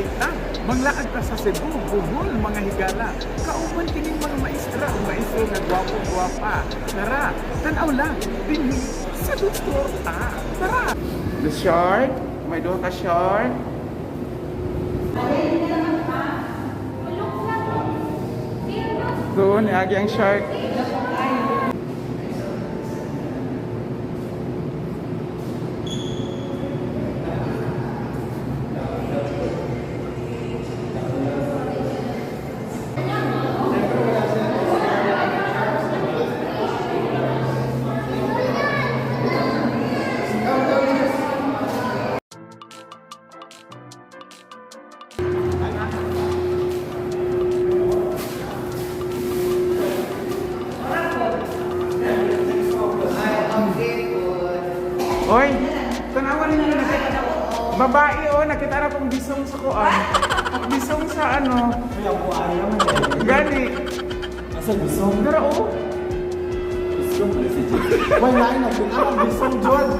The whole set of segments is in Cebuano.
Dali lang, manglaag ta sa Cebu, Bohol, mga higala. Kauban kining mga maestra o maestro nga gwapo-gwapa. Tara, tanaw lang, dinhi sa Doktor Ta. Tara! The shark, may duha ka shark. Doon, niagi ang shark. Oy, tanawa ninyo nakita. Babae oh, nakita na kong bisong sa kuan. Bisong sa ano. Gani. Asa bisong? Pero oh, Bisong pala si Jay. Wala na, ang bisong John.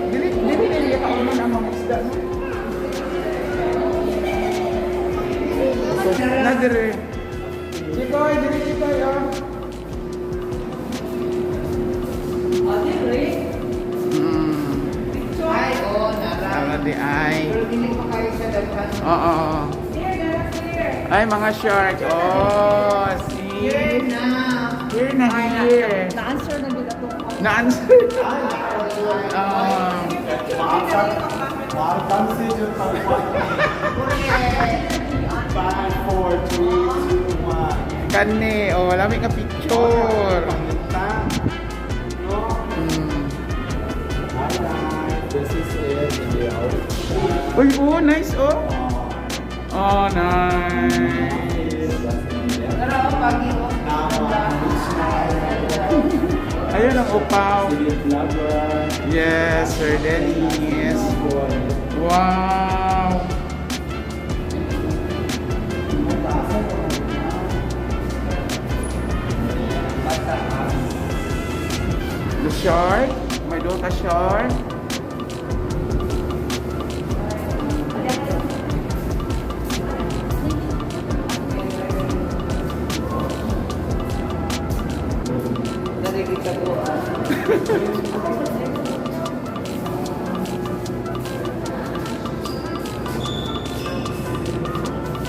Dili dili dili ka man ang mga isda, no? Na dire. Chikoy, dili Chikoy oh. Ay, oo, nara. Tama di ay. Pero dili pa kayo sa daghan. Oo. Oo. Ay, mga shark. Oh, see? Here na. Here na here. Na-answer na bigla ko. Na-answer. Ah. Welcome si John. 5, 4, 3, 2, 1. Kani, oh, lami ka picture. Pangita. No? Alright, this is it in the ocean. Uy, oh, nice, oh. Oh, nice. Pero pag Ayun ang upaw. Sige, vlogger. Yes, Sir Dennis. Wow. The shark. May duha ka shark. Narigitaguan.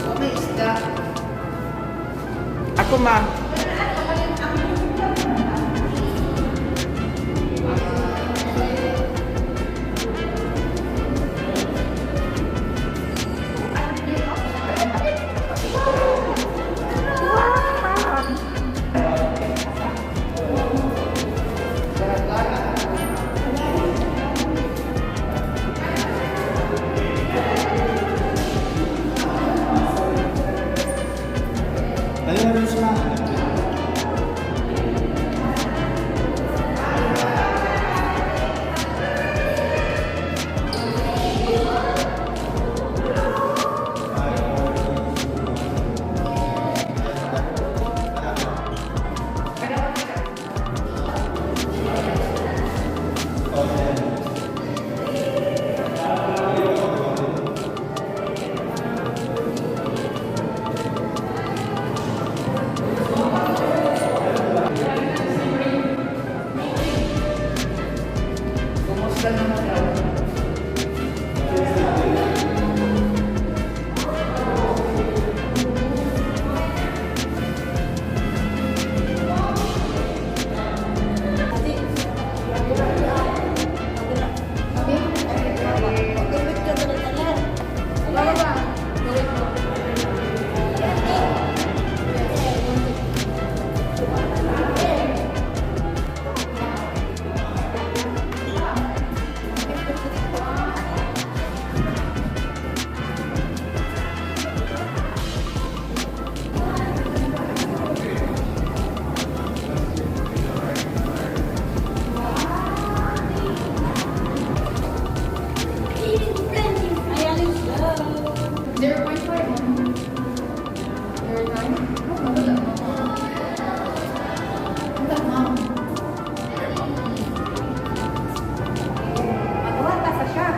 Oh, may isda. Ako, ma. Dali na rin siya. 0.5. 0.9? Oh, wala, ma'am. Wala, ma'am. Magawa ta sa shop.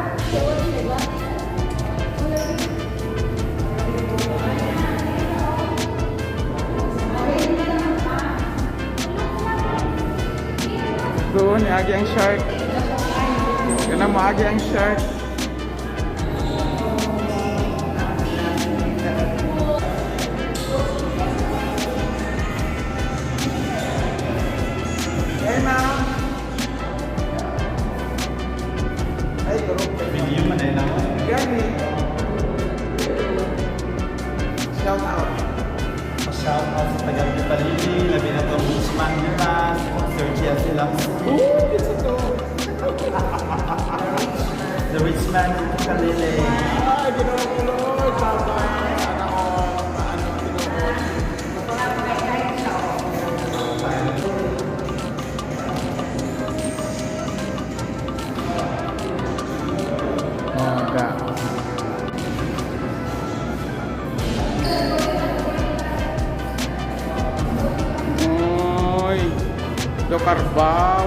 Doon, agi ang shark. Kana maagi ang shark. Hey, ma'am. Ay, turok. Video man ay naman. Gani. Shout out. Pa-shout out sa Tagalog Palili, labi na itong Richman Duran, Sir Jesse Lamsky, Oh, it's a dog. The Richman Kalili. Ay, ginoo ko, Lord. Bye-bye. Sana all. Paano, ginoo. Oh, God. Oy, do karbaw.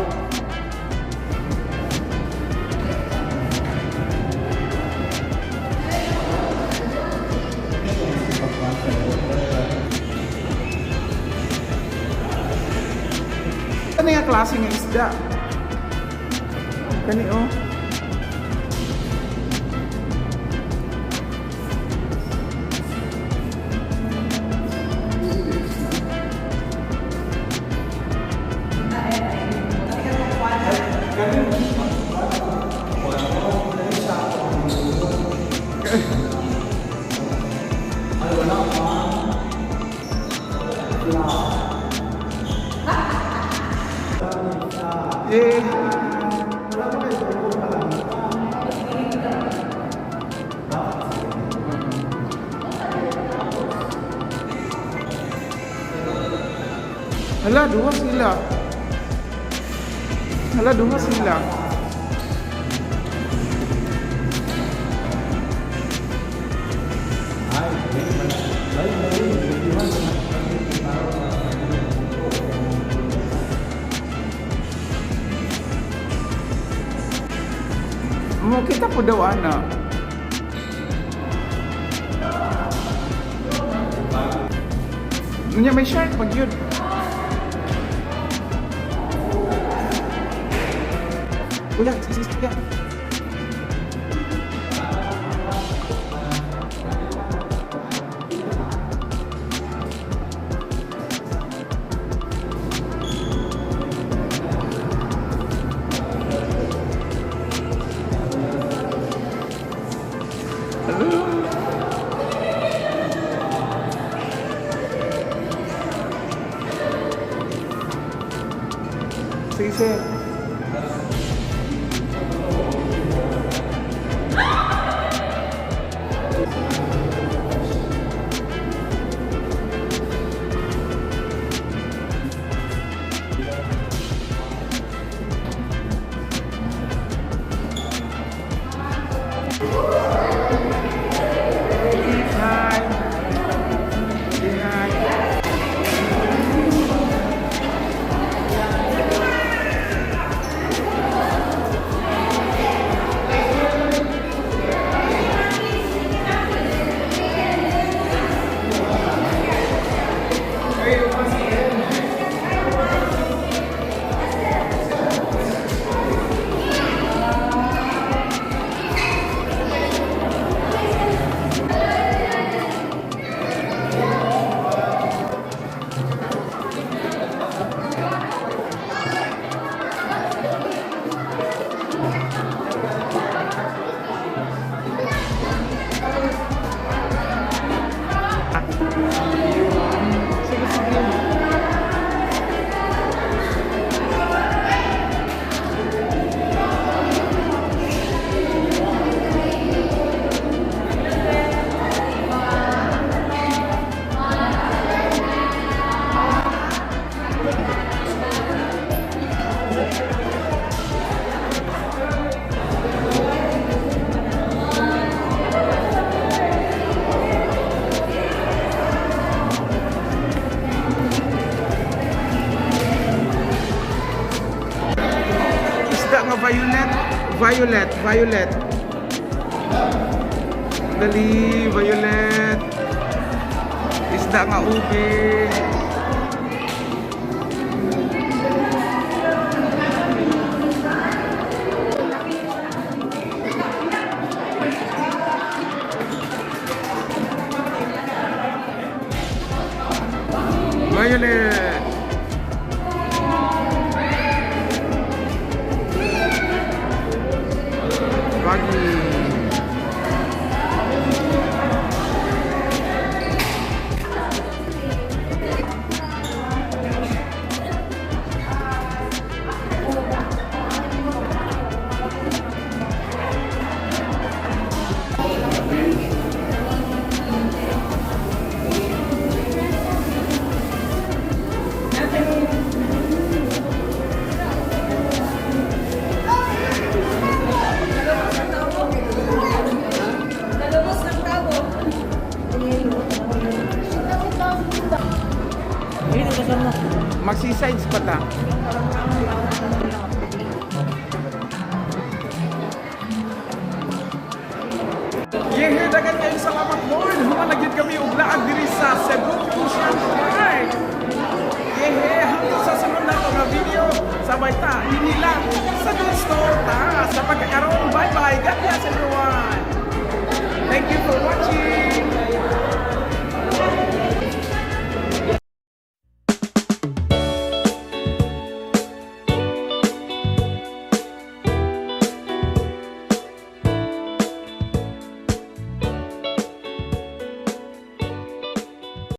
Ano yung klase ng isda? Kani oh. Eh. Hala, duha sila. Hala, duha sila. Mo kita po daw ana. Nya may shark pag yun. Kuya, sige, sige, kuya. Hello. Sige, sir. Hi. Say hi. Violet, Violet. Dali, Violet. Isda nga ube. Violet. Buggy. Nalubos ng tabo. Magsi-sides pa ta. Yehe, daghan kayong salamat, Lord. Human na gyud kami og laag diri sa Cebu Ocean Park. Yehe, hangtod sa sunod nato nga video. Sabay ta, dinhi lang sa Good Store ta. Sa pagkakaroon, bye-bye. God bless everyone. Thank you for watching.